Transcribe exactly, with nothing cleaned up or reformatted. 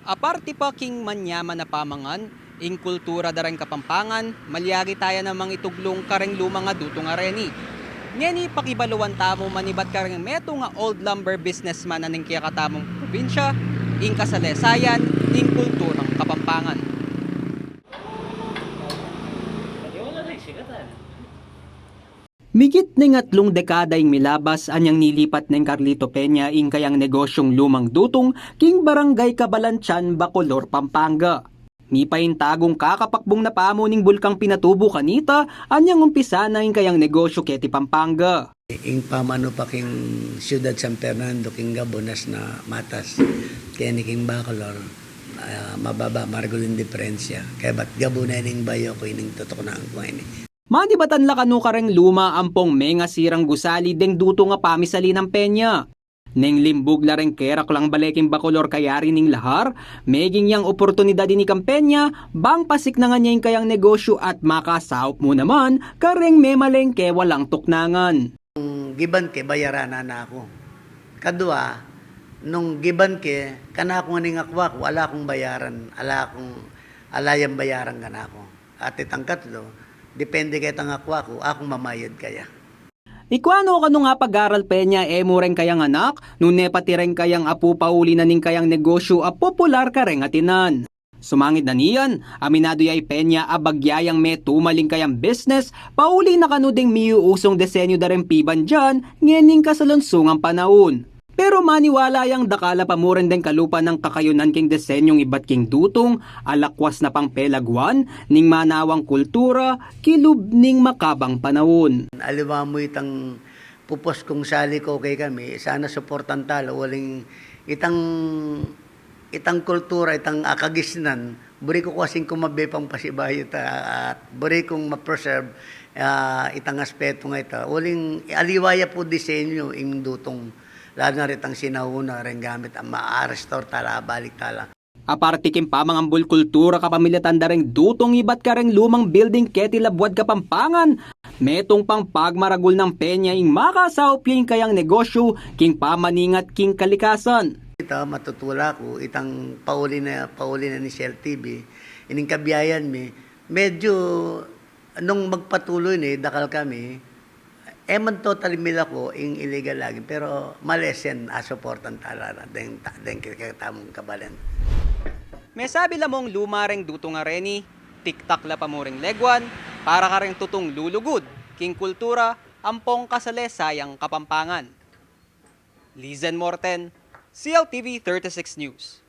Aparte pa king manyaman a pamangan, ing kultura da reng Kapampangan, malyari taya namang ituglung kareng lumang a dutung a reni. Ngeni pakibaluan tamu manibat kareng metung a old lumber businessman a ning kekatamung probinsya, ing kasalesayan ning kulturang Kapampangan. Migit ning atlung dekada ing milabas anyang nilipat neng Carlito Peña ing kayang negosyung lumang dutung king Barangay Cabalantian, Bacolor, Pampanga. Mipaintagung kakapakbung na pamu ning bulkang pinatubu kanita anyang umpisa na ing kayang negosyu keti Pampanga. Ing pamanu pa king Ciudad San Fernando, king gabunas na matas, keni king Bacolor, ah, mababa, maragul ing diperensya. Kaya bat gabu na ining bayu ku, ining tutuknan ku ini. Manibatan la kanu kareng luma ampong mengasirang gusali deng dutung a pamisali nang Peña. Neng limbug la reng keraklang bale king Bacolor kayari ning lahar, meging yang oportunidad ini kang Peña, bang pasiknangan ya ing kayang negosyu at makasaup mu naman kareng memalengke walang tuknangan. Giban ke, bayaran na naku. Kadua, nung giban ke, kanaku ngan ing akwa ku, ala kung bayaran, ala kung, ala yang bayaran kanaku. At itang katlu, depende ketang akwa ku, akung mamayad kaya. Ikwa no kanu nga pag-aral Peña e mu reng kayang anak, nune pati reng kayang apu pauli na ning kayang negosyu a popular kareng atinan. Sumangid na niyan, aminadu ya i Peña a bagya yang metumal ing kayang business, pauli na kanu deng miuusung disenyu da reng pibandian, ngening kasalunsungang panaun. Pero maniwala yang dakal a pa mu rin deng kalupa nang kakayunan king disenyung ibat king dutung, a lakwas na pang pelagwan ning manawang kultura kilub ning makabang panaun. Aliwa mu itang pupus kung sali ku kekami, sana suportan tala, uling itang, itang kultura, itang akagisnan, buri ku kasing kumabe pang pasibayu ta, at buri kung ma-preserve, ah, itang aspetu nga ita. Uling aliwa ya pu disenyu ing dutung, lalu na ritang sinauna, reng gamit a ma-restore tala, balik tala. Aparte king pamangambul kultura kapamilatan da reng dutung ibat kareng lumang building keti Labuad, Kapampangan, metung pang pagmaragul nang Peña ing makasaup ya ing kayang negosyu king pamaningat king kalikasan. Ita, matutula ku, itang pauli na, pauli na ni Shell T V, ining kabiayan mi, medyu nung magpatuloy ne, dakal kami, e man totally milaku ing illegal logging, pero malesen a suportan tala na deng, deng kekatamung kabalen. Mesabi la mung luma reng dutung a reni, tiktak la pa mu ring leguan, para kareng tutung lulugud king kultura ampong kasalesayang Kapampangan. Lizen Morten, C L T V thirty-six News.